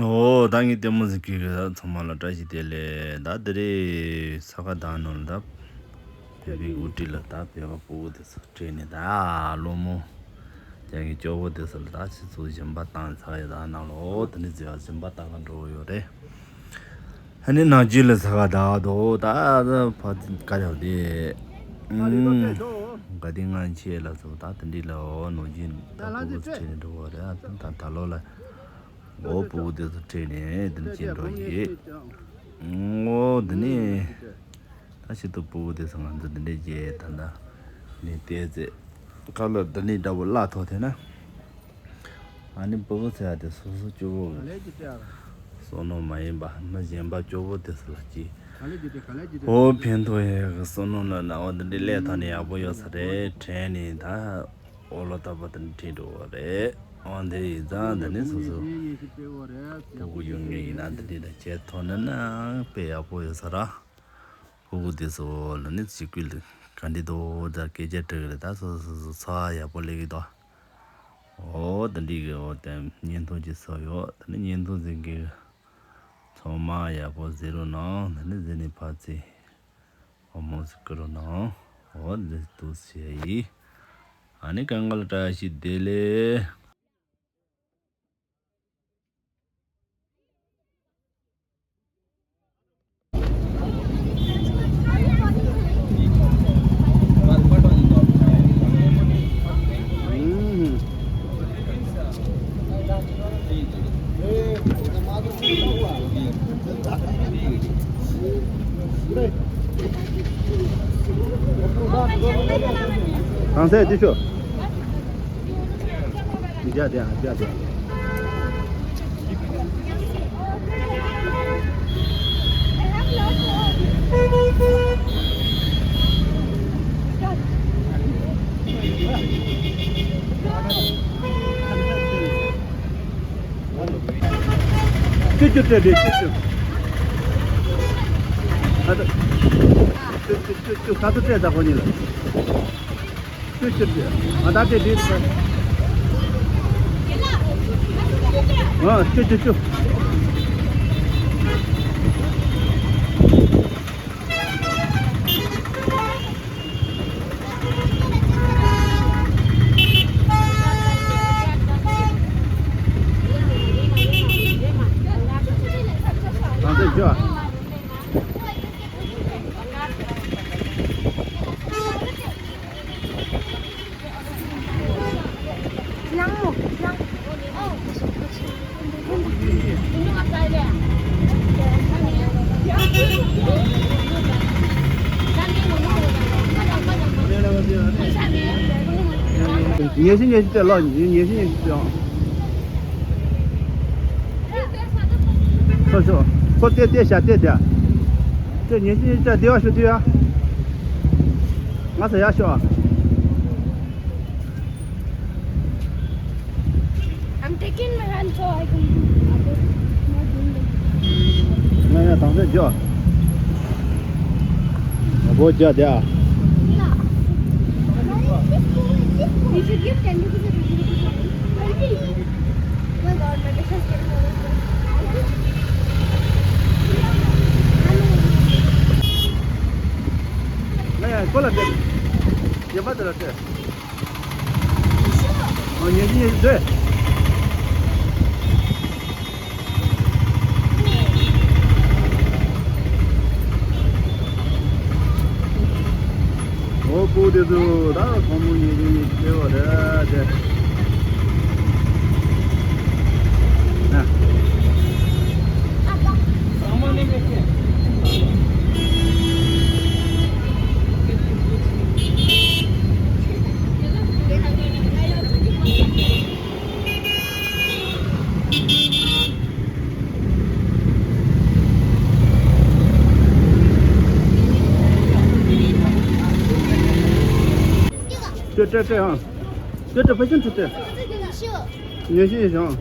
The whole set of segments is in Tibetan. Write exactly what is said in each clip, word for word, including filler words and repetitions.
ཨོ་ད་ངས་ལྟད་མོ་གཟིགས་མཁན་གྱི་ཚང་མ་ལ་བཀྲ་ཤིས་བདེ་ལེགས། ད་དེ་རིང་ས་ག་ཟླ་ནང་ལ་ད་བོད་པའི་དབུ་ཁྲིད་ལ་ད་བོད་པ་སྤུ་གུ་དེ་ཚོ་ཁྲིད་ནས་ད་སློང་མོ་རྒྱག་མཁན་སྐྱོ་བོ་དེ་ཚོ་ལ་ད་ཁྱེད་ཚོ་སྦྱིན་པ་བཏང་ཚར་ཡོད། ད་ནང་ལ་ཨོ་དེ་ནས་ཟེར་བ་སྦྱིན་པ་བཏང་ག་འགྲོ་གི་ཡོད་རེད། ཨ་ནི་ནང་ཆོས་ལ་ས་ག་ཟླ་དོ་ད་ཕ་ཀ་ཡག་དེ་ཨུམ་དགའ་ལྡན་ལྔ་མཆོད་ལ་སོགས་ད་དེ་འདྲ་ལ་ཨོ་ནང་ཆོས་ད་སྤུ་གུ་ཁྲིད་ནས་འགྲོ་བ་རེད། ད་ད་ལོ་ལ། འོ་སྤུ་གུ་དེ་ཚོ་ཁྲིད་ནས་འདི་ནས་ཁྱེར་འགྲོ་ཡིན། འོ་འདི་ནས་ད་ཕྱི་དུ་སྤུ་གུ་དེ་ཚོ་ང་ཚོ་འདི་འདྲས་བྱས་ད་ལྟ་ནས་བལྟས་ཚེ་ཁ་ལ་འདི་ནས་འདྲ་པོ་བརླག་ཐོག་དེ་ན། ཨ་ནི་སྤུ་གུ་ཟེར་ཡ་དེ་སོ་སོ་སྐྱོ་བོ་གི་བསོད་ནམས་མ་ཡིན་པ་མི་གཞན་པ་སྐྱོ་བོ་དེ་ཚོ་ལ་ཅིག་འོ་ཕན་ཐོགས་ཡས་གི་བསོད་ནམས་ལ་ན་འོ་འདི་འདྲས་སླེབས་ཐོག་ནས་ཡག་པོ་ཡོད་ས་རེད་དྲན་ནས་ད། ཨོ་ལོ་ཏ་པ་དེ་ནི་ཁྲིད་འགྲོ་བ་རེད། ཨོ་འདི་ཡིན་ཙང་འདི་ནི་སོ་སོ་སྤུ་གུ་ཡོད་མཁན་ཡིན་ན་འདི་འདྲ་ལ་བྱེད་ཐུབ་ན་ན་དཔེ་ཡག་པོ་ཡོད་ས་ར། སྤུ་གུ་དེ་ཚོ་ལ་ནི་གཅིག་སྐུལ་ག་འདྲི་དོ་ད་སྐད་ཆ་དྲི་གི་རེད། ད་སོ་སོ་སོ་ཚ་ཡག་པོ་སླེབས་ཀྱི་འདུག་ཨོ་འདི་འདྲི་གི་ཨོ་དེ་བརྙན་ཐུང་ཅིག་བཟོས་ཡོད། ད་ནི་བརྙན་ཐུང་གཟིགས་མཁན་ཚང་མ་ཡག་པོ་གཟིགས་རོགས་གནང་། འདི་ནི་གཟིགས་ནས་ཕར་ཚེ། ཨོ་མོ་ཟིག་ཀི་རོ་ནང་འོ་འདི་དུ་ཟེར་ཡི། ཨ་ནི་གང་ག་ལ་བཀྲ་ཤིས་བདེ་ལེགས། གང་ཚད་འདི་ཤོ། འཇའ་དེ་འཇའ་དེ། ཅུ་ཅུ་སྤྲད་དེ་ཅུ་ཅུ། ཨ་ད། ཅུ་ཅུ་ཅུ་ཅུ་ག་ཚོད་སྤྲད་ད་ཁོ་གཉིས་ལ། ཅུ་ཅུ་སྤྲད། ཨ་ད་དེ་དེ། ཨ་ཅུ་ཅུ་ཅུ། ཉེ་ཤི་ཉེ་ཤི་བྱས་ལོ་ཉེ་ཤི་ཉེ་ཤི་བྱས། ཤོ་ཤོ། ཁོ་ཏེ་ཏེ་ཤ་ཏེ་ཏེ། ཏེ་ཉེ་ཤི་ཉེ་ཤི་བྱས་ཏེ་ཡ་ཤོ་ཏེ་ཡ། ང་ས་ཡ་ཤོ། I'm taking my hand so I can do it. ང་ཡང་དང་ཚན་འཇོག་ང་བོ་རྒྱ་དེ་ཨ། You should give ten rupees or twenty rupees. Oh my God, my business getting over. ང་ཡང་ཁོ་ལ་སྤྲད། རྒྱན་པ་དེ་ལ་སྤྲད། ཨ་ཉེ་ཤི་ཉེ་ཤི་སྡོད། འོ་སྤུ་དེ་ཚོ་ད་ཁོ་མོ་ཉེ་ཤི་ཉེ་ཤི་སྡོད་པ་རེད་དེ། ཨ། སྤྲད་སྤྲད་སྤྲད་ཨང་། སྤྲད་སྤྲད་ཕ་ཤུན་སྤྲད་སྤྲད། ཉེ་ཤི་ཡིན་ཞང་།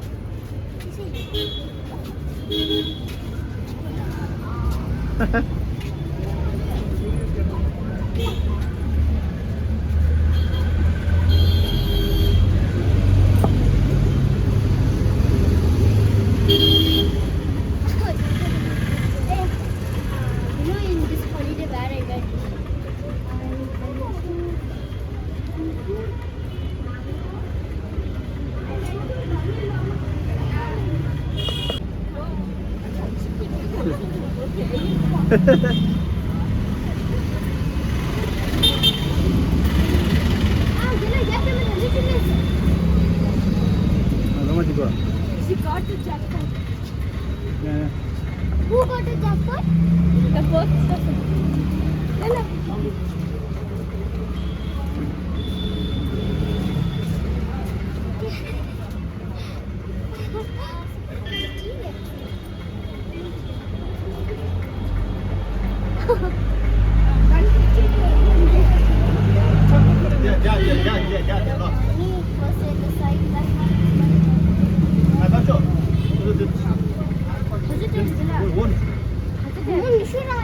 She got the jackpot. Yeah. Who got the jackpot? The first person. Hello.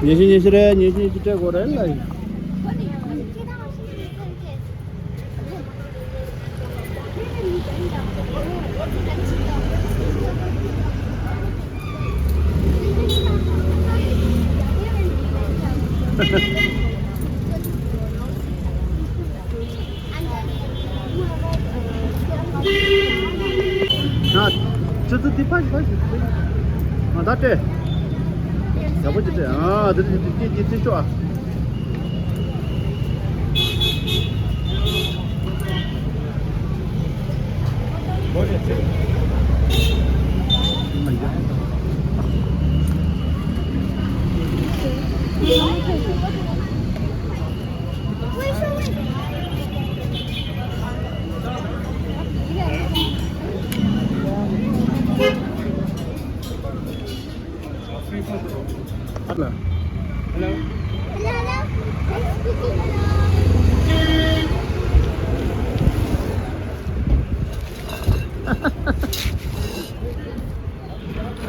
ཉི་ཤུ་ཉི་ཤུ་རེད། ཉི་ཤུ་ཉི་ཤུ་སྤྲད་དགོས་རེད་ལ། ཨ། ཆུ་ཚོད་འདི་ཕ་ཕ་ཞིག་ཕ་ཞིག་ཨ། ད་སྤྲད། ཡག་པོ་ཅིག་སྤྲད། ཨ། འདི་འདི་འདི་འདི་ཤོག་ཨ། Hello. Hello. Hello.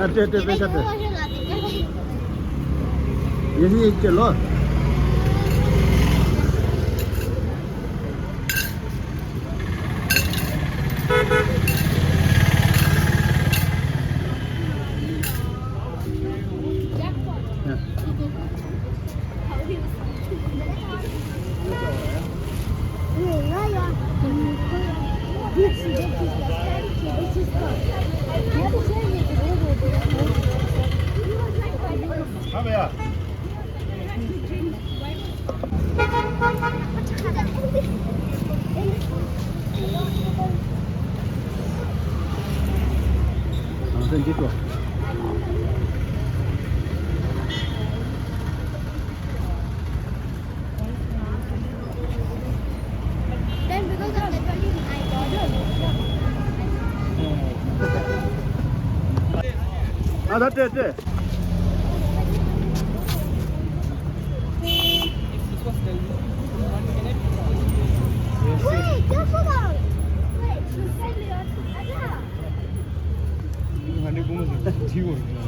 ཨ། སྤྲད་སྤྲད། པེ་ཤ་སྤྲད། ཡེ་ཤེས་ཡེ་ཤེས་ལོ། ཨ། ད་སྤྲད་སྤྲད།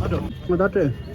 ཨ། ད་སྤྲད།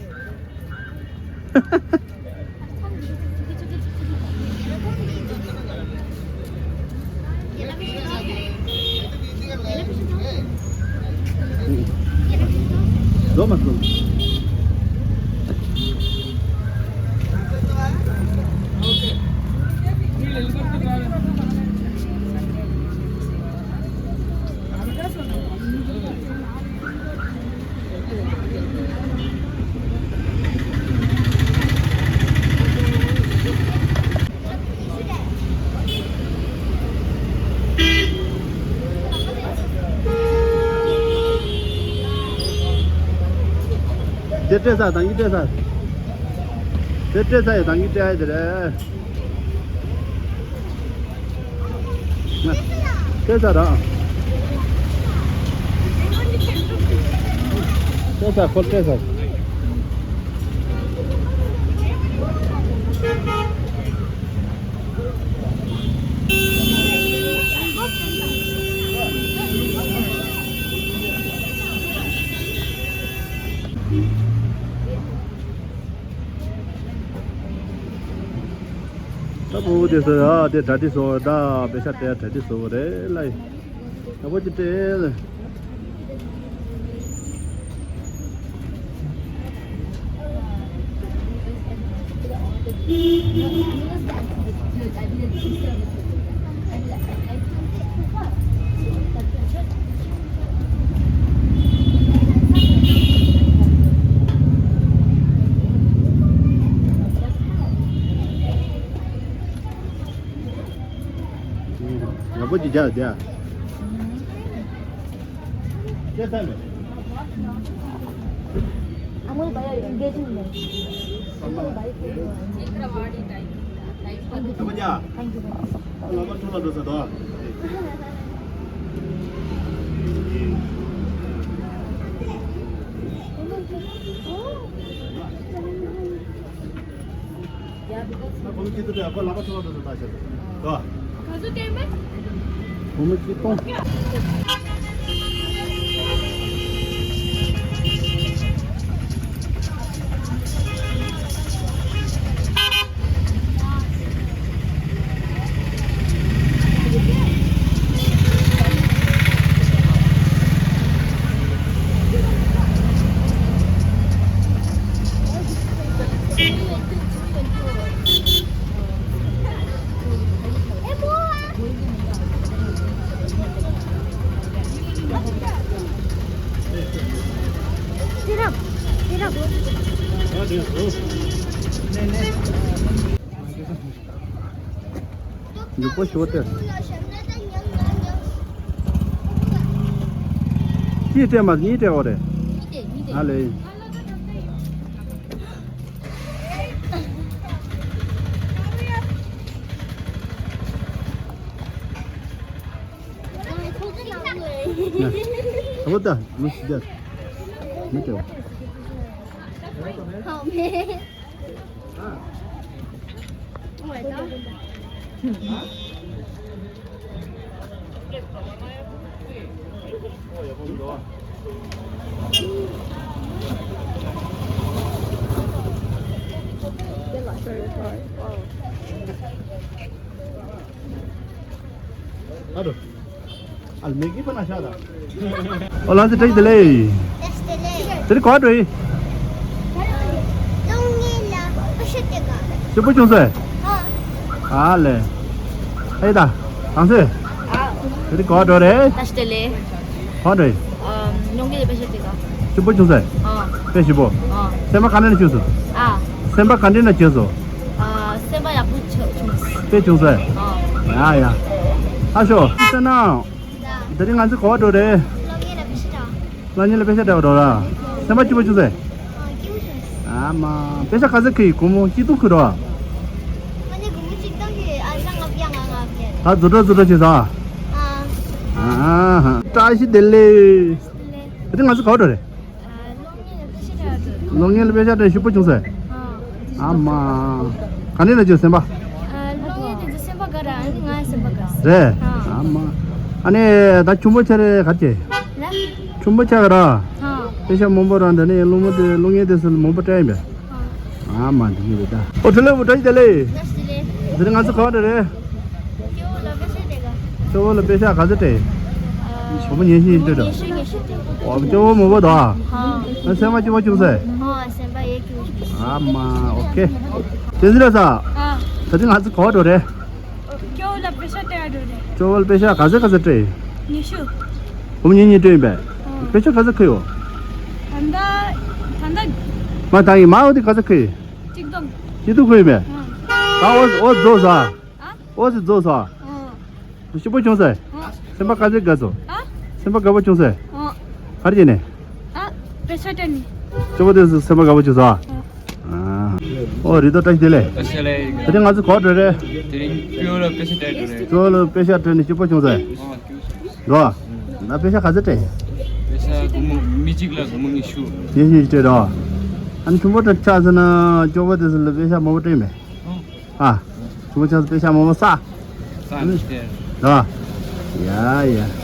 དེ་སྤྲད་ས། ད་གིན་སྤྲད་ས། དེ་སྤྲད་ས་ཡ། ད་གིན་སྤྲད་ཡ་དེ་རེད། སྤྲད་ས་ར། སྤྲད་ས། ཁོ་སྤྲད་ས། ད་བུ་དེ་ཚོ་ཡ་དེ་གྲ་སྒྲིག་བཟོ་བ། ད་པེ་ཤ་སྤྲད་གྲ་སྒྲིག་བཟོ་བ་རེད་ལ། ཡག་པོ་ཅིག་སྤྲད། རྒྱ་རྒྱ། རྒྱ་ས་མེད། I'm gonna buy a engagement ring. I'm gonna buy it for you. Thank you. Thank you. Thank you. ལག་པ་འཁྲུ་ལ་འགྲོ་ས་དོ། ཁོང་ཁྱེད་ཚོ་ལ་ཁོ་ལག་པ་འཁྲུ་ལ་འགྲོ་ས་ད་ཤེས་དོ། ག་ཚོད་བསྟན་པས། བུ་མོ་གཅིག་གཏོང་། མྱུར་པོ་ཞུ་སྟེ། གཅིག་སྤྲད་མ་གཉིས་སྤྲད་འོ་རེད། ཨ་ལེ། ཁོ་ད་མི་ཤི་ད། མི་སྤྲད། ཨ་རོ། ཨ་ལ་མེ་གི་པ་ན་ཤ་ད། ཨོ་ལང་ཙི་བཀྲ་ཤིས་བདེ་ལེགས། བཀྲ་ཤིས་བདེ་ལེགས། དེ་རིང་ག་པར་འགྲོ་ཡི། ལོང་ངེ་ལ་པ་ཤ་སྟེར་ག་ཤུ་པོ་ཅུང་ཟད། ཨ། ཨ་ལེ། ཨེ་ད། གང་ཟེར། ཨ། དེ་རིང་ག་པར་འགྲོ་རེད། བཀྲ་ཤིས་བདེ་ལེགས། ག་པར་འགྲོ་ཡི། ཨ། ལོང་ངེ་ལ་པ་ཤ་སྟེར་ག་ཤུ་པོ་ཅུང་ཟད། ཨ། དཔེ་ཞིམ་པོ། ཨ། སེམས་པ་ག་འདྲ་ན་སྐྱིད་སོང་། ཨ། སེམས་པ་ག་འདྲ་ན་སྐྱིད་སོང་། ཨ། སེམས་པ་ཡག་པོ་བྱུང་། དཔེ་བྱུང་ཟེར། ཨ། ཡ་ཡ། ཨ་ཤོ་ཟེར་ན། དེ་རིང་ང་ཚོ་ག་པར་འགྲོ་རེད། ལོང་ངེ་ལ་པེ་ཤ་སྟེར། ལོང་ངེ་ལ་པེ་ཤ་སྟེར་བ་འགྲོ་ར། སེམས་པ་སྐྱིད་པོ་བྱུང་ཟེར། ཨ། སྐྱིད་པོ་བྱུང་། ཨ་མ། པེ་ཤ་ག་ཚོད་ཁུར་ཡི། སྒོར་མོ་སྐྱིད་སྡུག་ཁུར་འགྲོ་བ། ང་ནི་སྒོར་མོ་གཅིག་བཏང་གི། ཨ་ལ་ལྔ་བརྒྱ་ལྔ་བརྒྱ་རེད། ད་རྫུ་འཕྲུལ་རྫུ་འཕྲུལ་བྱེད་ས། ཨ། ཨ་ཧ། བཀྲ་ཤིས་བདེ་ལེགས། བདེ་ལེགས། དེ་རིང་ང་ཚོ་ག་པར་འགྲོ་རེད། ལོང་ངེ་ལ་པེ་ཤ་སྟེར། ལོང་ངེ་ལ་པེ་ཤ་སྟེར་ཞུ་པོ་བྱུང་ཟེར། ཨ་མ། ག་འདྲ་ན་སྐྱིད་སེམས་པ། ལོང་ངེ་དེ་ཚོ་སེམས་པ་དགའ་ར། ཨ་ནི་ང་སེམས་པ་དགའ་རེད། ཨ་མ། ཨ་ནི་ད་ཆུང་པོ་ཆ་རེ་ག་ཅེ། ཆུང་པོ་ཆ་ག་ར། པེ་ཤ་མང་པོ་ར་འདི་ནས་སློང་མོ་དེ་ལོང་ངེ་དེ་ཚོ་ལ་མང་པོ་སྟེར་ཡིན་པས། ཨ་མ་འདི་ཡིན་པས་ད། ཨོ་ཁྲི་ལེ་བུ་བཀྲ་ཤིས་བདེ་ལེགས། བཀྲ་ཤིས་བདེ་ལེགས། དེ་རིང་ང་ཚོ་ག་པར་འགྲོ་རེད། སྐྱོ་བོ་ལ་པེ་ཤ་སྟེར་ག་སྐྱོ་བོ་ལ་པེ་ཤ་ག་ཚོད་སྟེར། སྒོར་མོ་ཉི་ཤུ་ཉི་ཤུ་སྟེར་འགྲོ། ཉི་ཤུ་ཉི་ཤུ་སྟེར། ཨོ་སྐྱོ་བོ་མང་པོ་འདུག་ཨ། ཨ་སེམས་པ་སྐྱིད་པོ་བྱུང་ཟེར། ཨ་སེམས་པ་ཡེ་སྐྱིད་པོ་བྱུང་། ཨ་མ་ཨོ་ཁེ། བསྟན་འཛིན་ལགས་སོ། ཨ། ད་ཐེངས་ང་ཚོ་ག་པར་འགྲོ་རེད། སྐྱོ་བོ་ལ་པེ་ཤ་སྟེར་འགྲོ་རེད། སྐྱོ་བོ་ལ་པེ་ཤ་ག་ཚོད་ག་ཚོད་སྟེར། ཉི་ཤུ། སྒོར་མོ་ཉི་ཤུ་ཉི་ཤུ་སྟེར་ཡིན་པས། ཨ། པེ་ཤ་ག་ཚོད་ཁུར་ཡོད། ད་ལྟ་ད་ལྟ། མ་ད་ཡིན་མ་འོ་དེ་ག་ཚོད་ཁུར་ཡིན། གཅིག་སྟོང་། གཅིག་སྟོང་ཁུར་ཡིན་པས། ཨ། ད་འོ་འོ་རྫོགས་སོང་། ཨ། འོ་ཙི་རྫོགས་སོང་། ཨ། ཞིམ་པོ་བྱུང་ཟེར། ཨ། སེམས་པ་དགའ་ཚོད་དགའ་སོང་། ཨ། སེམས་པ་དགའ་པོ་བྱུང་ཟེར། ཨ། ག་རེ་བྱས་ནས། ཨ། པེ་ཤ་སྟེར་ནས། སྐྱོ་བོ་དེ་སེམས་པ་དགའ་པོ་བྱུང་སོང་། ཨ། ཨ། ཨོ་རི་དོ་བཀྲ་ཤིས་བདེ་ལེགས། བཀྲ་ཤིས་བདེ་ལེགས། དེ་རིང་ང་ཚོ་ག་པར་འགྲོ་རེད། དེ་རིང་སྐྱོ་བོ་ལ་པེ་ཤ་སྟེར་འགྲོ་རེད། སྐྱོ་བོ་ལ་པེ་ཤ་སྟེར་ནས་སྐྱིད་པོ་བྱུང་ཟེར། ཨ། སྐྱིད་པོ་བྱུང་། རོ། ན་པེ་ཤ་ག་ཚོད་སྟེར། པེ་ཤ་སྒོར་མོ་མི་གཅིག་ལ་སྒོར་མོ་ཉི་ཤུ། ཉི་ཤུ་སྟེར་རོ། ཨ་ནི་ཆུང་པོ་དང་ཆ་ཟེར་ན་སྐྱོ་བོ་དེ་ཚོ་ལ་པེ་ཤ་མང་པོ་སྟེར་མེད། ཨ། ཨ། ཁྱོད་ཆ་ཚང་པེ་ཤ་མང་པོ་ས། ས་ནི་སྟེར། ར། ཡ་ཡ།